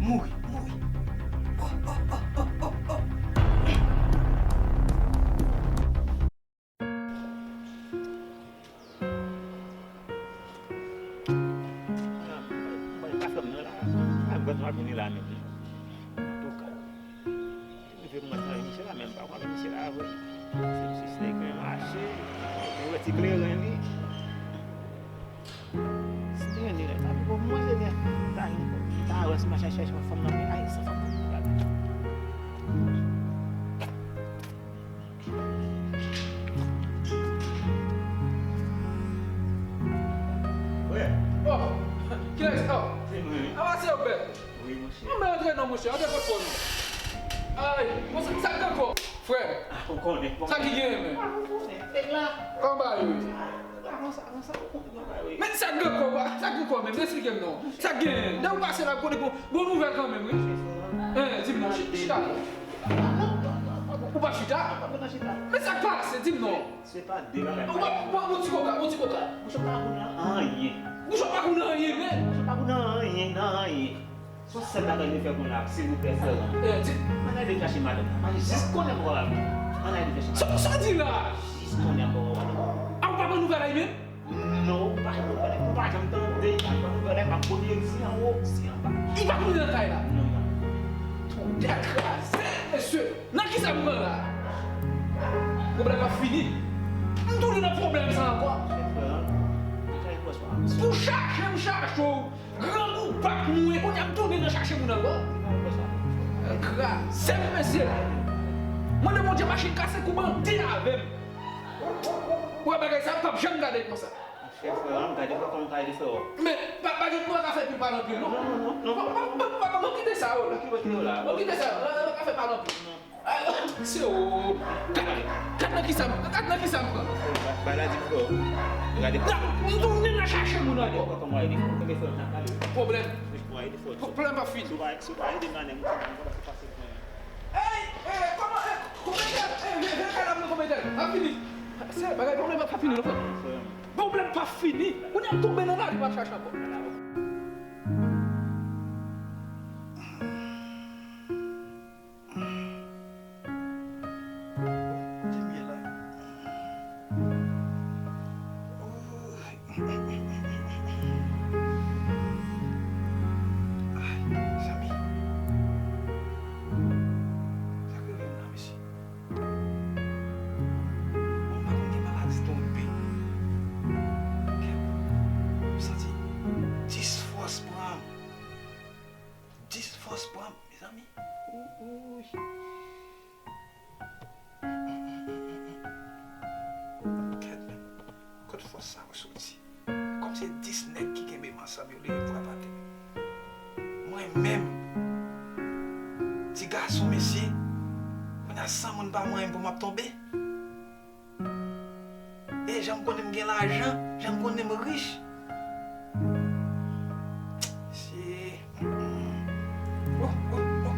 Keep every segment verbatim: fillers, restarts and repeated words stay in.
Mouri, mouri. Mwen pa fè m nan la. A, gòt mwen ap vini la menm. Antouka, rive mwen nan misye la, men m pa konnen misye la vre. Se misye se gen mache, gen wè ti kleren li. Se gen li la, bon, mwen se gen ta, ta wè si m a chèche yon fanm nan, men ay, sa fanm nan. Frè. Oh, kilès? Oh. Se mwen. Avanse, yo, frè. Wi, monchè. Mwen antre non, monchè. Antre kot fò nou. Ay, bon, sa, sa k gen ankò? Frè. Ah, ou konnen. Sa ki gen, men? Ah, ou konnen. Nèg la. Kòman bagay yo ye? Ah, avanse, avanse, ou konnen bagay yo ye. Men sa k gen ankò, sa k gen ankò, men? Esplike m non. Sa k gen? Dè ou pase la, konnen bon, bon nouvèl kanmenm, wi. Hein, di m non, chi-, chita. Ou pa chita? Men sa k pase, di m non. Se pa de bagay. Ou pa, ou pa, ou ti koka, ou ti koka. Bouch ou pa pou nan anyen. Bouch ou pa pou nan anyen, men. Bouch ou pa pou nan anyen, nan anyen. Se yon sèl bagay nou fè kounye a, silvouplè, frè. Eh, di. Ann ale chache madanm. Ann jis konnen m pral. Ann ale chache madanm. Sa, sa w di la? Jis konnen m pral. A, ou pa ban nouvèl a li menm? Non, ou pa, ou pa, ou pa janm tande, ou pa nouvèl, pa konnen si anwo, si anba. Li pa konnen nan kay la. Non, non. Twò tèt kraze, mesye. Nan kisa m pran la? Pwoblèm ap fini. M tounen nan pwoblèm sa ankò. Pou chache m chache w, grangou bat mwen, kounye a m tounen nan chache moun ankò. Kraze m, mesye. Mande Bondye machin kase kou bande avè m. Ou wè bagay sa, m p ap janm gade l konsa. Chè frè, an gade fò kòman ka ede frè w. Men, pa, pa gen pou w ka fè pil pale anpil, non. Non, non, non, non. Bon, bon, bon, bon, bon, kite sa yo la. Kite yo la. Bon, kite sa yo la, pa fè pale anpil. Non. Ah, se o. Gad, gad nan kisa, gad nan kisa m pran. Bay la di frè w. Gade. Nan, m tounen nan chache moun ankò. Fò kòman ede frè w. Kite frè w, n ap pale. Pwoblèm. Fò ede frè w. Pwoblèm pa fini. Si w pa, si w pa ede m la, nèg m konn sa k pase frè m. Ey, eh, kòman, eh, kòman e, eh, vye, vye kay la m nan kòman e, m ap fini. Se bagay pwoblèm pa fini, non, frè. Pwoblèm pa fini. Kounye a m tonbe nan lari, m ap chache ankò. Ki m ye la? Sa w soti. Kòm se dis nèg ki kenbe m ansanm yo, li ret frape atè. Mwen menm, ti gason, mesye, kounye a san moun pa manyen m pou m ap tonbe. E jan m konnen m gen lajan, jan m konnen m rich. Mesye, oh, oh, oh, oh.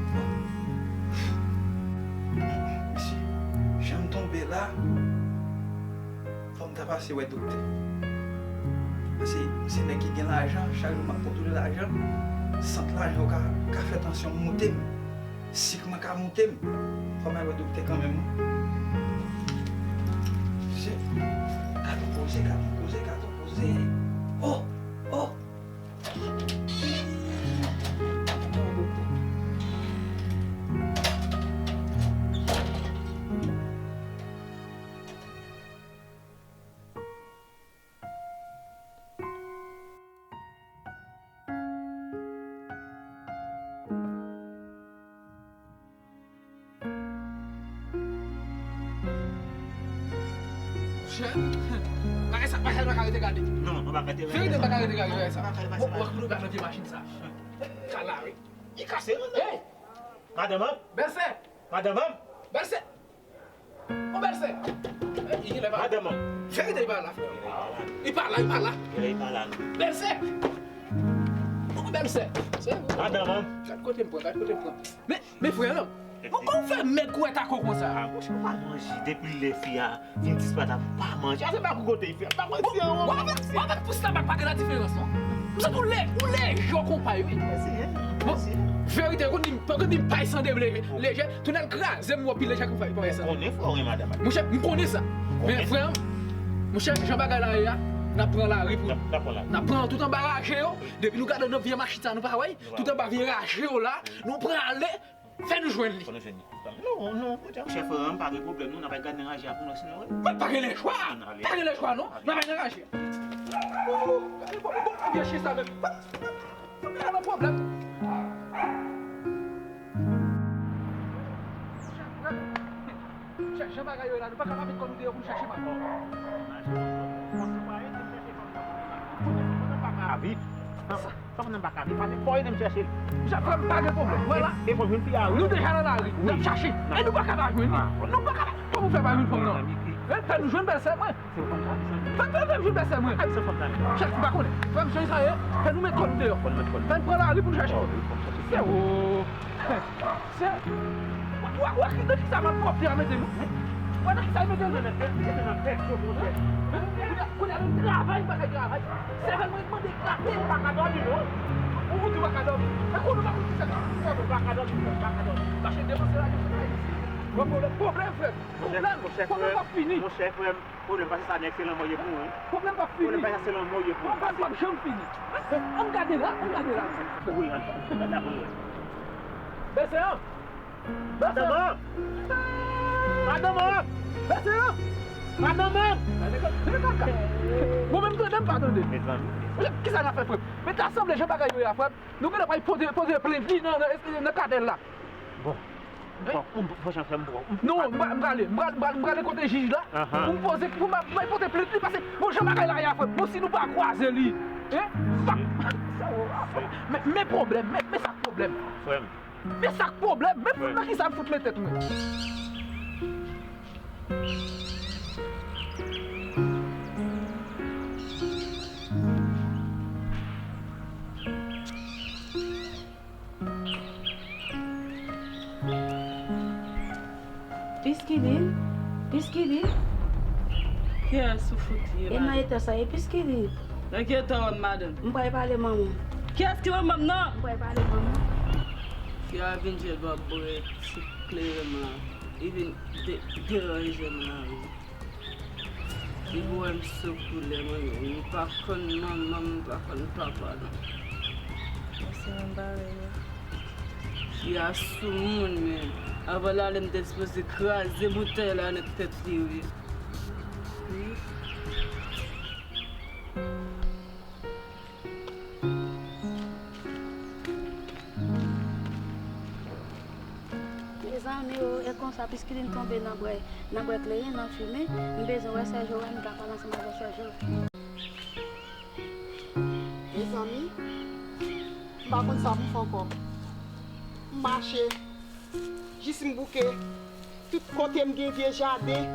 Mesye, jan m tonbe la, fò m ta pase wè doktè. Paske m se nèg ki gen lajan, chak jou m ap kontwole lajan, sant lajan yo ka, ka fè tansyon m moute m. Sik mwen ka moute m. Fò m al wè doktè kanmenm, wi. Se, gad on koze, gad on koze, gad on koze. Oh! Oh! Gad on doktè. Monchè, bagay sa, bagay sa pa ka rete gade. Non, nou pa ka rete gade. Verite pa ka rete gade bagay sa. Bon, wè kote w gade nan vye machin sa. Kal la, wi. Li kase, non? Hey! Madanm an? Bèlsè! Madanm an? Bèlsè! Mon bèlsè! Eh, li genlè pa la. Madanm an. Verite li pa la, frè. Li pa la, li pa la. Li pa la, non. Bèlsè! Mon bèlsè! Se ou. Madanm an. Gad kote m pran, gad kote m pran. Men, men frè an, bon, kòman w fè mèg kou wè tako konsa? Ah, monchè, ou pa manje depi lè fi a vin disparèt la, m pa manje. A se pa pou kote l fè. M pa manje, non. W avèk, w avèk pous tabak pa gen la diferans, non. M santi w lè, ou lèje konpay, wi. Bon, verite, ou konn di m, ou konn di m pay san deble lèje, lèje, tounen l kraze m wè pi lèje konpay, konpay sa. Ou konnen frè w gen madanm. Monchè, m konnen sa. Men frè m, monchè, jan bagay la ye a, n ap pran lari pou, n ap pran lari. N ap pran tout anba raje yo. Depi nou gade nan vye machin sa, nou pa wè, tout anba vye raje yo la, nou pran ale. Fè nou jwenn li. Fò nou jwenn li. Non, non, monchè, frè an, pa gen pwoblèm, non, n ap al gade nan raje a pou nou, sinon, wi. Mwen pa gen lechwa. Pa gen lechwa, non. N ap al nan raje a. Ou, ou, gade pwoblèm, bon, vye chyen sa menm. Pa, pa, pa, pa gen pwoblèm. Monchè, frè m, monchè, jan bagay yo ye la, nou pa ka pa met kò nou deyò pou nou chache madanm. Sa fè nan baka, li pase fò ede m chèche l. Monchè, frè m, pa gen pwoblèm. Wè la. E fò jwenn fi a, wi. Nou deja nan lari. N ap chache. E nou pa ka pa jwenn li. Nou pa ka pa. Kòman w fè pa jwenn fanm nan? Fè nou jwenn bèlsè mwen. Fè, fè, fè m jwenn bèlsè mwen. Monchè, m pa konnen. Frè m, jan sa ye, fè nou met kò nou deyò. Fè n pran lari pou n chache. Frèwo. Sè, w, w, w, nan kisa malpwòpte a mete nou? W nan kisa l mete nou? Mete nan tèt yo, monchè. Kounye a, kounye a, menm travay, m pa ka travay. Sèvèl mwen mande grate, m pa ka dòmi, non. Ou, ou di w pa ka dòmi. Men kounye a, ou pa konn kisa ki fè w pa ka dòmi, frè m, pa ka dòmi. Mache depanse lajan sou kay isi. Bon, pwoblèm, pwoblèm, frè m. Pwoblèm, pwoblèm p ap fini. Monchè, frè m, pwoblèm pa se sa, nèg, se lanmò ye pou ou, wi. Pwoblèm p ap fini. Pwoblèm pa se lanmò ye pou ou. Pwoblèm p ap janm fini. Ann gade la, ann gade la. Wi, ann gade la pou nou wè. Bèsè an! Madanm an! Madanm an! Bèsè an! Madanm an! Bon, menm tande m pa tande. Mezanmi. Kisa n ap fè, frè m? Men ta sanble jan bagay yo ye a, frè m. Nou genlè pral poze, poze plent li nan, nan, nan katèl la. Bon. Bon, bon, bon, jan frè m, bon. Non, m pra-, m prale, m prale, m prale, m prale kote jij la. Pou m poze, pou m, m al pote plent li, paske bon, jan bagay la ye a, frè m. Bon, si nou pa kwaze li, hein? Sa, sa, men, men pwoblèm, men, men sa k pwoblèm. Frè m. Men sa k pwoblèm, men nan kisa m fout met tèt mwen. Piskidi, Piskidi. Kiyès ou fout ye, madanm? E nan eta sa ye, Piskidi. Nan ki eta w, madanm? M pral pale manman m. Kiyès ki manman m nan? M pral pale manman m. Fi a vin jwenn m ap bwè ti kleren m la. Li vin de-, deranje m la, wi. Li pou wè m sou koulè mwen menm. M pa konn manman m, m pa konn papa non. Mwen se menm bagay la. Fi a soumoun, men anvan l ale, m te sipoze kraze boutèy la nan tèt li, wi. Wi. Mezanmi o, e konsa, Piskilin tonbe nan bwè, nan bwè kleren, nan fimen. M bezwen wè sè Joel, m ka pale ansanm avè sè Joel. Mezanmi, m pa konn sa pou m fè ankò. M mache, jis m bouke. Tout kote m gen vye jaden,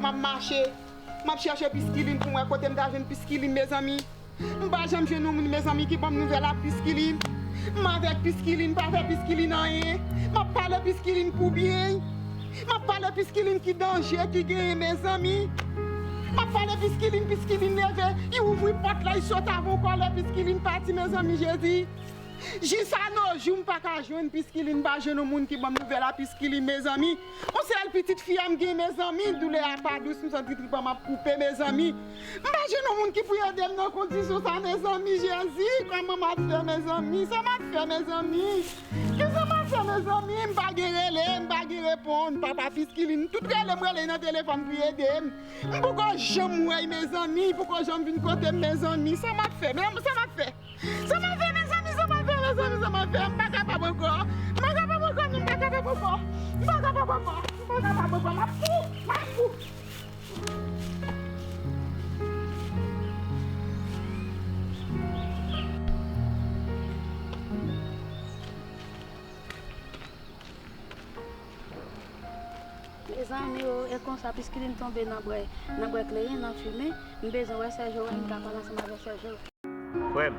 m ap mache. M ap chèche piskilin pou m wè kote m ta jwenn piskilin, mezanmi. M pa janm jwenn yon moun, mezanmi, ki ban m nouvèl ak piskilin. M avèk piskilin, m pa fè piskilin anyen. M ap pale piskilin pou byen. M ap pale piskilin ki danje ki genyen, mezanmi. M ap pale piskilin, piskilin leve, li ouvri pòt la, li sot avè yon kòlè, piskilin pati, mezanmi, Jezi. Jis a no jou, m pa ka jwenn piskilin, m pa jwenn yon moun ki ban m nouvèl a piskilin, mezanmi. Yon sèl pitit fi a m gen, mezanmi, doulè a pa dous, m santi trip an m ap koupe, mezanmi. M pa jwenn yon moun ki pou ede m nan kondisyon sa, mezanmi, Jezi, kòman m ap fè, mezanmi? Sa m ap fè, mezanmi? Kisa m ap fè, mezanmi? M pa gen rele, m pa gen reponn, papa piskilin, tout rele m rele nan telefòn pou ede m. M poko janm wè l, mezanmi, poko janm vin kote m, mezanmi. Sa m ap fè, mezanmi, sa m ap fè? Sa m ap fè, mezanmi, sa m ap fè, mezanmi, sa m ap fè? M pa kapab ankò. M pa kapab ankò, non, m pa kapab ankò. M pa kapab ankò. M pa kapab ankò. M ap fou, m ap fou. Mezanmi o, e konsa piskilin tonbe nan bwè, nan bwè kleren, nan fimen. M bezwen wè sè Joel, m ka pale ansanm avèk sè Joel. Frè m.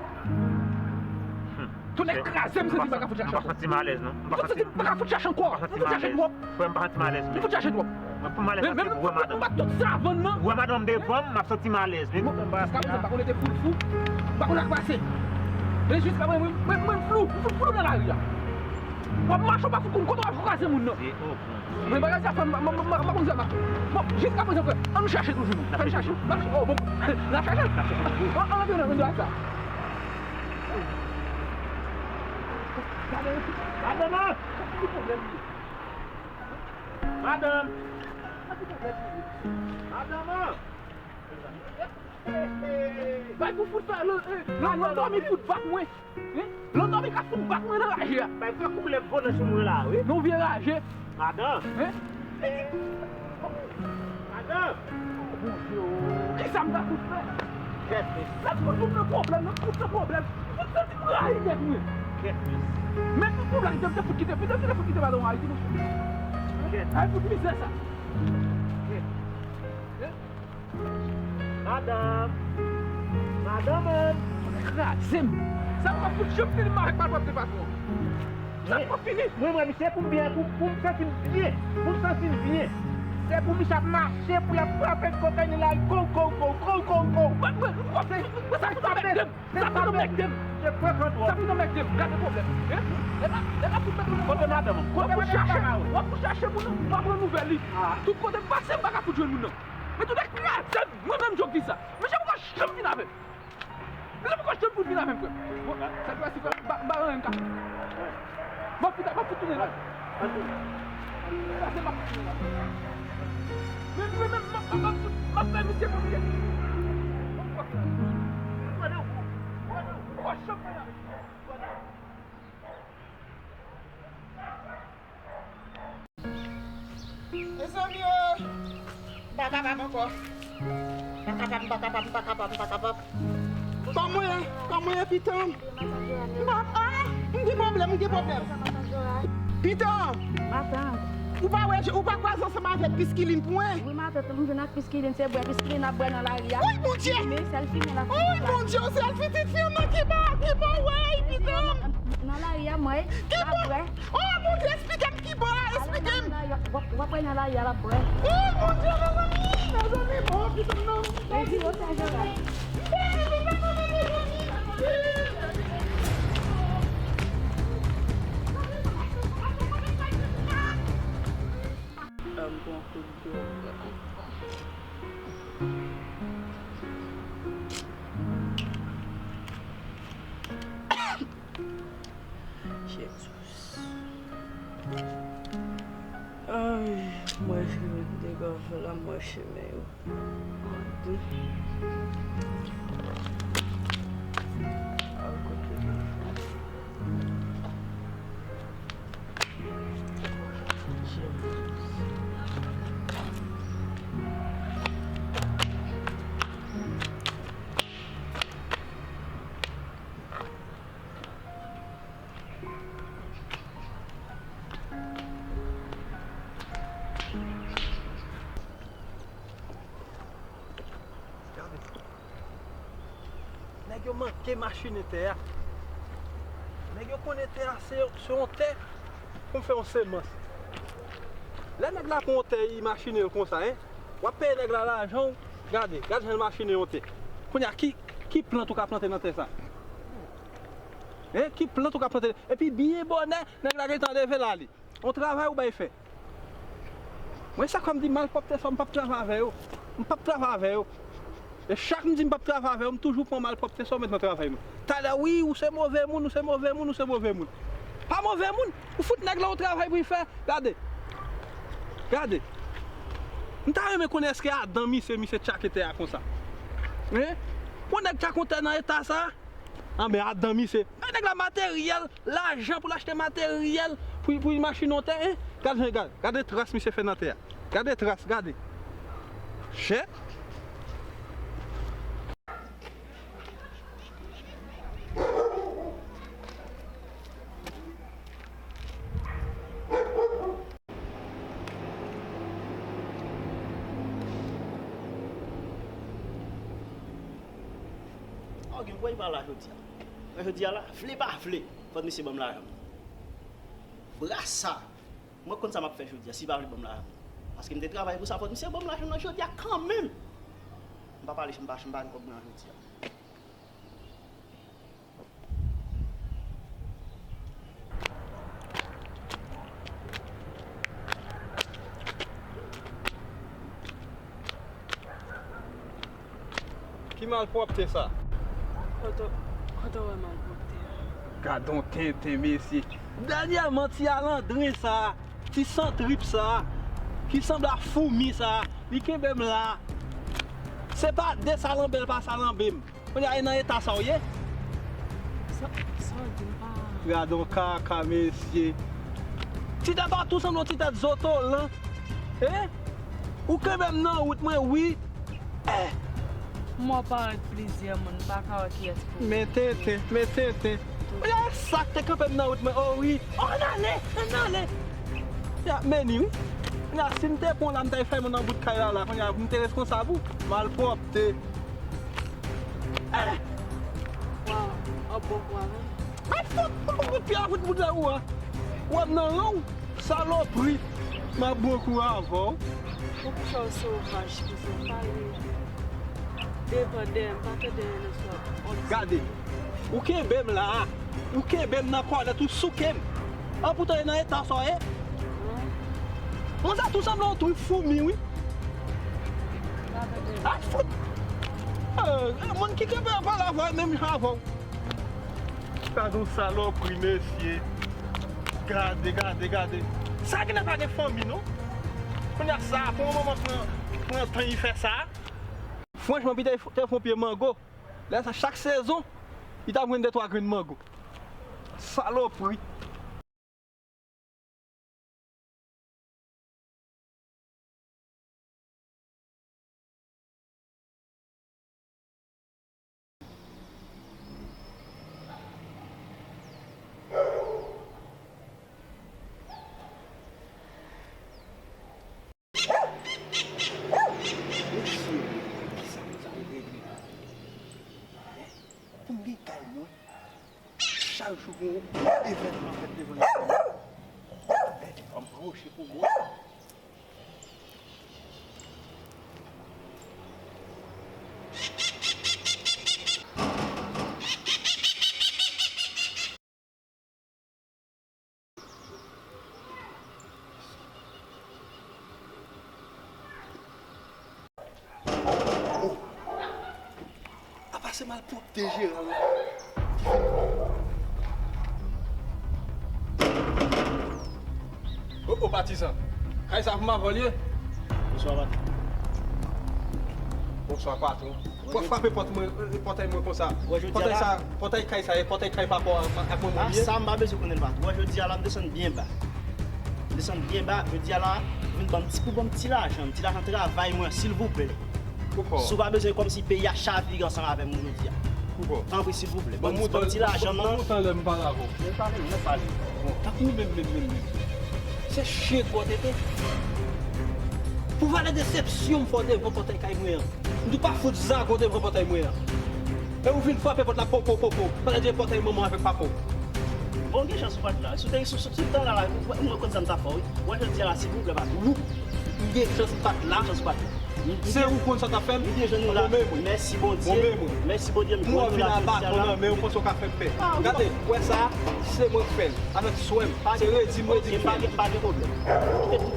Hmm. Tonnè kraze m, m santi m pa ka fout chache ankò. M pa santi m alèz, non. M pa santi m pa ka fout chache ankò. M fout chache twòp. Frè m, m pa santi m alèz, men. M fout chache twòp. Mwen, pou m alèz, sa se pou wè madanm. M ba tout savann nan. Wè madanm devan m, m ap santi m alèz, men. Frè m, m pa santi m alèz. Jiskaprezan, m pa konn ete foul fou. M pa konn sa k pase. Men jiskaprezan, mwen, mwen, mwen flou. M fout flou nan lari a. W ap mache, w pa fout konn kote w ap kraze moun nan. Se, oh, Bondye. Men bagay sa, frè m, m, m, m, m pa konn sa m ap fè. Bon, jiskaprezan, frè, ann chache toujou, non. Ann chache. N ap chache. Oh, bon. N ap chache. N ap chache. Ann, ann antre nan, nan sa. Madanm! Madanm! Madanm! Madanm! Bay pou fout sa, lè, lè, lè, lè w dòmi fout bat mwen. Hein? Lè w dòmi ka fout bat mwen nan raje a. Bay fè koulèv vole sou mwen la, wi. Non, vye raje. Madanm. Hein? Madanm. Bondye o. Kisa m ta fout fè? Kèt, men. N ap fout nou nan pwoblèm, n ap fout nan pwoblèm. Fout santi m rayi tèt mwen. Kèt, men. Men tout pwoblèm, te, te fout kite, te, te fout kite madanm Ayiti, monchè. Kèt. Ay fout mizè sa. Kèt. Hein? Madanm! Madanm! Kraze m! Sa pa fout janm fini m avèk patwòp de patwòp. Sa pa fini! Mwen, mwen, misye pou m byen, pou, pou m santi m byen, pou m santi m byen. Se pou misye ap mache, pou l ap frape kòkay nan lari, go, go, go. Mwen, mwen, mwen, mwen, sa fout anmède m! Sa fout anmède m! Sa fout anmède m! Gade pwoblèm. Hein? Lè la, lè la fout mèt. Kote madanm? W ap pou chache, w ap pou chache moun nan, w pa pran nouvèl li. Tout kote m pase, m pa ka fout jwenn moun nan. Men tout kraze m, mwen menm Djok di sa. Mesye poko janm vin avè m. Mesye poko janm fout vin avè m, frè. Bon, sa ki pase, frè, m pa, m pa anyen m ka fè. M ap fout, m ap fout tounen la. Kraze m ap fout tounen la. Men, men, men, m ap, m ap, m ap, m ap fè misye pou misye. Mezanmi, oh, m pa kapab ankò. M pa kapab, m pa kapab, m pa kapab, m pa kapab. Kòman w ye? Kòman w ye, pitit? M pa, ah, m gen pwoblèm, m gen pwoblèm. Pitit. Matant. Ou pa wè, ou pa kwaze ansanm avèk Piskilin pou mwen? Wi, matant, m jwenn ak Piskilin, se bwè Piskilin ap bwè nan lari a. Woy, Bondye! Fimen, sèl fimen l ap fimen. Woy, Bondye, sèl pitit fi m nan ki pa, ki pa wè, pitit. Nan lari a, mwen, l ap bwè. Oh, Bondye, eksplike m ki bò, eksplike m. W ap, w ap wè nan lari a, l ap bwè. Oh, Bondye, mezanmi, mezanmi, bon, pitit m nan. Mezanmi, mezanmi, mezanmi. An m pran kout dlo. Jezi. Ay, mwen fini degaje la, mwen fini yo. Mwen di. Al kote telefòn. Jezi. Yo manke machinen tè a. Nèg yo konnen tè a se, se yon tè pou m fè yon semans. Lè nèg la pran yon tè, li machine l konsa, en, w ap peye nèg la lajan w. Gade, gade jan l machine yon tè. Kounye a, ki, ki plant ou ka plante nan tè sa? En, ki plant ou ka plante? Epi byen bonè, nèg la gentan leve l ale. On travay ou bay fè. Mwen, sa k fè m di malpwòpte sa, m p ap travay avè yo. M p ap travay avè yo. E chak m di m p ap travay avè yo, m toujou pran malpwòpte sa w met nan travay mwen. Talè, wi, ou se move moun, ou se move moun, ou se move moun. Pa move moun, ou fout nèg la yon travay pou l fè. Gade. Gade. M ta renmen konnen èske adan misye, misye tchake tè a konsa. Hein? Pou nèg tchake yon tè nan eta sa, anben adan misye. Men nèg la materyèl, lajan pou l achte materyèl, pou, pou l machine yon tè, en. Gade, gade, gade tras misye fè nan tè a. Gade tras, gade. Chè. Ok, m kwè li pa la jodi a. Mwen jodi a la, vle pa vle, fòk misye ban m lajan m. Brasa, mwen konn sa m ap fè jodi a, si li pa vle ban m lajan m. Paske m te travay pou sa, fòk misye ban m lajan m nan jodi a kanmenm. M pa pale, m pa, m pa gen kòb mwen an jodi a. Ki malpwòpte sa? Kote, kote w wè malpwòpte a? Gadon tenten, mesye. Dènyèman, ti alandren sa, ti santrip sa, ki sanble ak foumi sa, li kenbe m la. Se pa desalanbe l pa salanbe m. Kounye a, e nan eta sa w ye? Sa, sa w di m pa. Gadon kaka, mesye. Ti tèt ou tou sanble yon ti tèt zotolan. Hein? Ou kenbe m nan wout mwen, wi. Eh! Mwen parèt plizyè moun, m pa ka wè kiyès pou. Men tenten, men tenten. Kounye a, e sa k te kanpe m nan wout mwen, o wi. O, ann ale, ann ale. Y ap mennen, wi. Kounye a, si m te pran w la, m t al fè moun nan bout kay la, la. Kounye a, m te reskonsab ou. Malpwòpte. Eh! Waw, w ap bon kou avè m. Ay, fout, fout, fout, fout, pye a, fout, fout, la, ou a. Ou wè m nan ran w, salopri. M ap bon kou avè w. Poukisa w sovaj konsa? Pale devan dèyè m, pa tande anyen nan sa w ap di. Gade, ou kenbe m la a. Ou kenbe m nan kòlèt, ou souke m. An poutan e nan eta sa w ye. Mwen sa tou sanble yon twoup foumi, wi. Ay, fout! Eh, eh, moun ki kenbe an pale avè w menm jan avè w. Gade yon salopri, mesye. Gade, gade, gade. Sa genlè pa gen fanmi, non? Kounye a sa, pou yon manman pran, pran tan li fè sa. Franchman, pita te fè yon pye mango. Lè sa, chak sezon, li t ap jwenn de twa grenn mango. Salopri. Mesye, kisa pou sa yo regle la? Pou m gen kay mwen, chak jou gon evènman fèt devan lespri mwen. Fò m pwoche pou mwen. Oh! Apa se malpwòpte jeral la. Oh, oh, patizan. Kay sa pou m avè w ye? Bonswa, patron. Bonswa, patron. Ou ap frape pòt mwen, pòtay mwen konsa. Pòtay sa, pòtay kay sa, e pòtay kay papa w ak manman w ye. Sa m pa bezwen konnen l, patron. Wè, jodi a la, m desann byen ba. M desann byen ba, jodi a la, vin ban m ti, pou ban m ti lajan, ti lajan travay mwen, silvouplè. Si w pa bezwen kòmsi peyi a chavire ansanm avè m jodi a. Tanpri, silvouplè, ban m ti lajan m nan. Bon, moutan lè m pale avè w. Lè m pale, lè m pale. Tankou menm, menm, menm, menm. Se chen gwo tete. Pou valè desepsyon m fè w devan pòtay kay mwen an. M di w pa fout zago devan pòtay mwen an. E ou vin frape pòt la, po, po, po, po. Pandan w te pòt ay manman avèk papa w. Bon, gen chans ou pa t la. Si w te, si, si, si w te la, la, ou, ou, ou konn sa m ta fè w, wi. Wè, jodi a la, silvouplè, pa tou. M gen chans m pa t la. Chans ou pa t la. Se ou konn sa w t ap fè m? Bon, men mwen. Mèsi, Bondye. Bon, men mwen. Mèsi, Bondye. M wè w vin a baton nan men w, panse w ka fè m pè. Gade, wè sa, se mwen k fè l. Avèk swè m. Se redi m redi k fè l. Pa gen pwoblèm.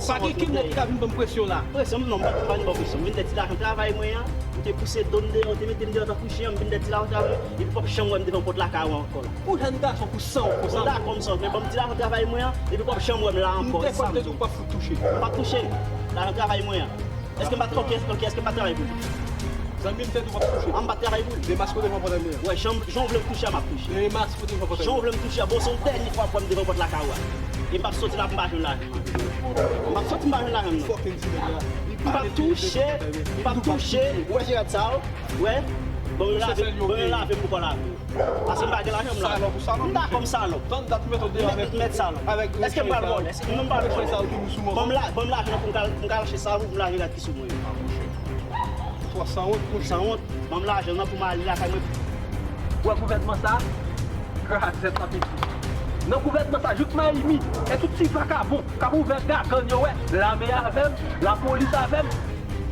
Pa gen kidnèp ki ka vin ban m presyon la. Presyon, non, m pa t vin ban w presyon. M vin dèyè ti lajan travay mwen an. Ou te pouse do m deyò, ou te mete m deyò tankou chen, m vin dèyè ti lajan travay mwen. Epi w p ap janm wè m devan pòt lakay ou ankò la. Ou jèn gason pou san w konsa. M dakò m san w, men ban m ti lajan travay mwen an, epi w p ap janm wè m la ankò. M te kwè m te di w p ap fout touche. M p ap touche. Lajan travay mwen an. Èske m pa t, èske, èske m pa t travay pou li? Zanmi m te di w p ap touche. An m pa t travay pou li. Demaske w devan pòt mwen an. Wè, jan, jan w vle m touche a, m ap touche. Demaske w devan pòt mwen an. Jan w vle m touche a, bon, se yon dènye fwa pou w wè m devan pòt lakay ou a. E m p ap soti la pou m pa jwenn lajan m. M p ap soti m pa jwenn lajan m, non. Fucking ti nèg la. M p ap touche, m p ap touche. Ou wè Gerard sa, w wè? Bon, m lave, bon, m lave m pou kò lave. Paske m pa gen lajan, m la. Salòp ou salòp. M dakò m salòp. Tann dat ou mete w deyò avèk, mèt salòp. Èske m pral vòlè? Èske m pral vòlè? Ban m la, ban m lajan pou m ka, pou m ka achte salòp, pou m lave rad ki sou mwen yo. Twò sanwont, monchè. Sanwont. Ban m lajan nan pou m ale lakay mwen. Ou wè gouvènman sa? Krazèt nan piti. Nan gouvènman sa, jouk Mayimi, e tout ti vakabon k ap ouvè gagann yo, wè, lame avè m, lapolis avè m.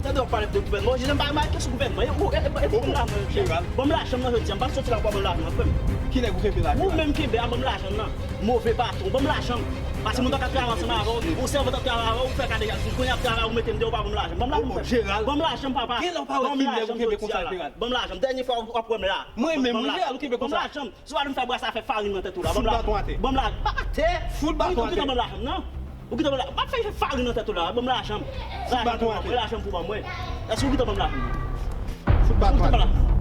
Tande w ap pale de gouvènman. Bon, Jezi, m pa mal kesyon gouvènman. E, e, e, e, bon, Jeral. Ban m lajan m nan jodi a. M pa soti la pou w ban m lajan nan, frè m. Ki nèg ou kenbe la, Jeral? Ou menm kenbe a, ban m lajan m nan. Move patwon, ban m lajan m. Paske moun pa ka travay ansanm avè w. Yon sèvant ap travay avè w, ou fè kade, kounye a ap travay, ou mete m deyò, ou pa ban m lajan. Ban m lajan m, frè m. Jeral. Ban m lajan m, papa. Ban m lajan m jodi a la. Ban m lajan m. Dènye fwa w ap wè m la. Mwen menm, wi, Jeral, ou kenbe konsa. Ban m lajan m. Si w pa vin fè bwa sa fè farin nan tèt ou la, ban m lajan. Fout baton atè. Ban m lajan. Pa atè. Fout baton atè. Ou gentan ban m lajan m nan. Ou gentan ban m lajan. M ap fè farin nan tèt ou la, ban m lajan m. Fout baton atè. Lajan m pou ban mwen. Èske ou gentan ban m lajan m nan? Fout baton atè.